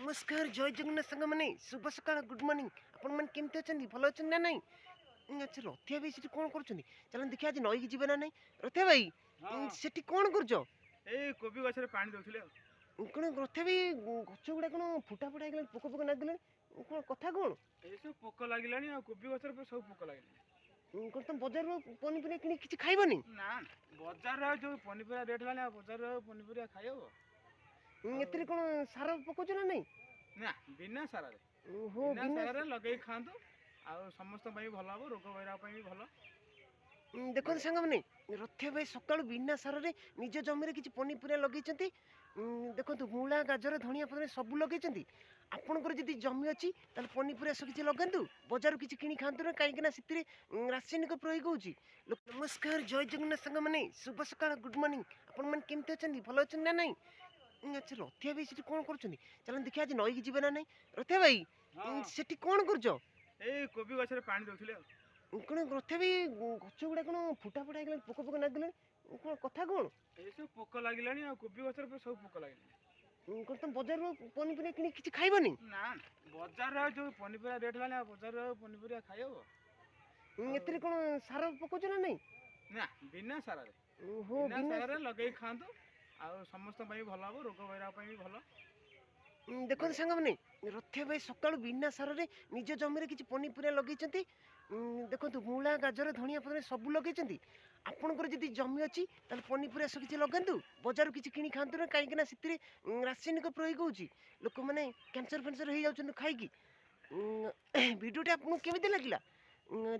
ନମସ୍କାର, ଜୟ ଜଗନ୍ନାଥ ସାଙ୍ଗମାନେ, ଶୁଭ ସକାଳ, ଗୁଡ୍ ମର୍ଣ୍ଣିଂ। ଆପଣମାନେ କେମିତି ଅଛନ୍ତି? ଭଲ ଅଛନ୍ତି ନା ନାହିଁ? ଆଚ୍ଛା, ରଥିଆ ଭାଇ ସେଠି କ'ଣ କରୁଛନ୍ତି? ଚାଲନ୍ତୁ ଦେଖିବା, ଆଜି ନଈକି ଯିବେ ନା ନାହିଁ। ରଥିଆ ଭାଇ, ସେଠି କ'ଣ କରୁଛ? ଏଇ କୋବି ଗଛରେ ପାଣି ଦଉଥିଲି। ଆଉ କ'ଣ ରଥିଆ ଭାଇ, ଗଛ ଗୁଡ଼ା କ'ଣ ଫୁଟା ଫୁଟା ହେଇଗଲାଣି, ପୋକ ଫୋକ ଲାଗିଲାଣି, କ'ଣ କଥା କ'ଣ? ଏଇ ସବୁ ପୋକ ଲାଗିଲାଣି, ଆଉ କୋବି ଗଛରେ ପୁରା ସବୁ ପୋକ ଲାଗିଲାଣି। କ'ଣ ତମ ବଜାରରୁ ପନିପରିବା କିଣି କିଛି ଖାଇବନି? ନା, ବଜାରରେ ଆଉ ଯୋଉ ପନିପରିବା ରେଟ୍ ହେଲାଣି, ଆଉ ବଜାରରେ ଆଉ ପନିପରିବା ଖାଇ ହବ? ଏଥିରେ କ'ଣ ସାର ପକଉଛ ନା ନାହିଁ? ନା, ବିନା ସାରରେ। ଓହୋ। ବିନା ସାରରେ ଲଗେଇ ଖାଆନ୍ତୁ, ଆଉ ସମସ୍ତଙ୍କ ପାଇଁ ବି ଭଲ ହବ, ରୋଗ ବୈରାଗ ପାଇଁ ବି ଭଲ। ଦେଖନ୍ତୁ ସାଙ୍ଗମାନେ, ରଥିଆ ଭାଇ ସକାଳୁ ବିନା ସାରରେ ନିଜ ଜମିରେ କିଛି ପନିପରିବା ଲଗେଇଛନ୍ତି। ଦେଖନ୍ତୁ, ମୂଳା, ଗାଜର, ଧନିଆ ପତ୍ର ସବୁ ଲଗେଇଛନ୍ତି। ଆପଣଙ୍କର ଯଦି ଜମି ଅଛି, ତାହେଲେ ପନିପରିବା ସବୁ କିଛି ଲଗାନ୍ତୁ, ବଜାରରୁ କିଛି କିଣି ଖାଆନ୍ତୁ ନା, କାହିଁକି ନା ସେଥିରେ ରାସାୟନିକ ପ୍ରୟୋଗ ହେଉଛି। ନମସ୍କାର, ଜୟ ଜଗନ୍ନାଥ ସାଙ୍ଗମାନେ, ଶୁଭ ସକାଳ, ଗୁଡ୍ ମର୍ଣ୍ଣିଂ। ଆପଣମାନେ କେମିତି ଅଛନ୍ତି? ଭଲ ଅଛନ୍ତି ନା ନାହିଁ? ଆଚ୍ଛା, ରଥିଆ ଭାଇ ସେଠି କ'ଣ କରୁଛନ୍ତି? ଚାଲନ୍ତୁ ଦେଖିବା, ଆଜି ନଈକି ଯିବେ ନା ନାହିଁ। ରଥିଆ ଭାଇ, ସେଠି କ'ଣ କରୁଛ? ଏଇ କୋବି ଗଛରେ ପାଣି ଦଉଥିଲି। ଆଉ କ'ଣ ରଥିଆ ଭାଇ, ଗଛ ଗୁଡ଼ା କ'ଣ ଫୁଟା ଫୁଟା ହେଇଗଲାଣି, ପୋକ ଫୋକ ଲାଗିଲାଣି, କ'ଣ କଥା କ'ଣ? ଏଇ ସବୁ ପୋକ ଲାଗିଲାଣି, ଆଉ କୋବି ଗଛରେ ପୁରା ସବୁ ପୋକ ଲାଗିଲାଣି। କ'ଣ ତମ ବଜାରରୁ ପନିପରିବା କିଣି କିଛି ଖାଇବନି? ନା, ବଜାରରେ ଆଉ ଯୋଉ ପନିପରିବା ରେଟ୍ ହେଲାଣି, ଆଉ ବଜାରରେ ଆଉ ପନିପରିବା ଖାଇ ହବ? ଏଥିରେ କ'ଣ ସାର ପକଉଛ ନା ନାହିଁ? ନା, ବିନା ସାରରେ। ଓହୋ। ବିନା ସାରରେ ଲଗେଇ ଖାଆନ୍ତୁ, ଆଉ ସମସ୍ତଙ୍କ ପାଇଁ ବି ଭଲ ହବ, ରୋଗ ବୈରାଗ ପାଇଁ ବି ଭଲ। ଦେଖନ୍ତୁ ସାଙ୍ଗମାନେ, ରଥିଆ ଭାଇ ସକାଳୁ ବିନା ସାରରେ ନିଜ ଜମିରେ କିଛି ପନିପରିବା ଲଗେଇଛନ୍ତି। ଦେଖନ୍ତୁ, ମୂଳା, ଗାଜର, ଧନିଆ ପତ୍ର ସବୁ ଲଗେଇଛନ୍ତି। ଆପଣଙ୍କର ଯଦି ଜମି ଅଛି, ତାହେଲେ ପନିପରିବା ସବୁ କିଛି ଲଗାନ୍ତୁ, ବଜାରରୁ କିଛି କିଣି ଖାଆନ୍ତୁ ନା, କାହିଁକି ନା ସେଥିରେ ରାସାୟନିକ ପ୍ରୟୋଗ ହେଉଛି, ଲୋକମାନେ କ୍ୟାନ୍ସର ଫ୍ୟାନ୍ସର ହେଇଯାଉଛନ୍ତି ଖାଇକି। ଭିଡ଼ିଓଟି ଆପଣଙ୍କୁ କେମିତି ଲାଗିଲା?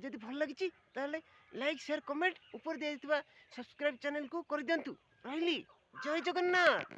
ଯଦି ଭଲ ଲାଗିଛି, ତାହେଲେ ଲାଇକ୍, ସେୟାର, କମେଣ୍ଟ, ଉପରେ ଦିଆଯାଇଥିବା ସବସ୍କ୍ରାଇବ୍ ଚ୍ୟାନେଲକୁ କରିଦିଅନ୍ତୁ। ରହିଲି, ଜୟ ଜଗନ୍ନାଥ।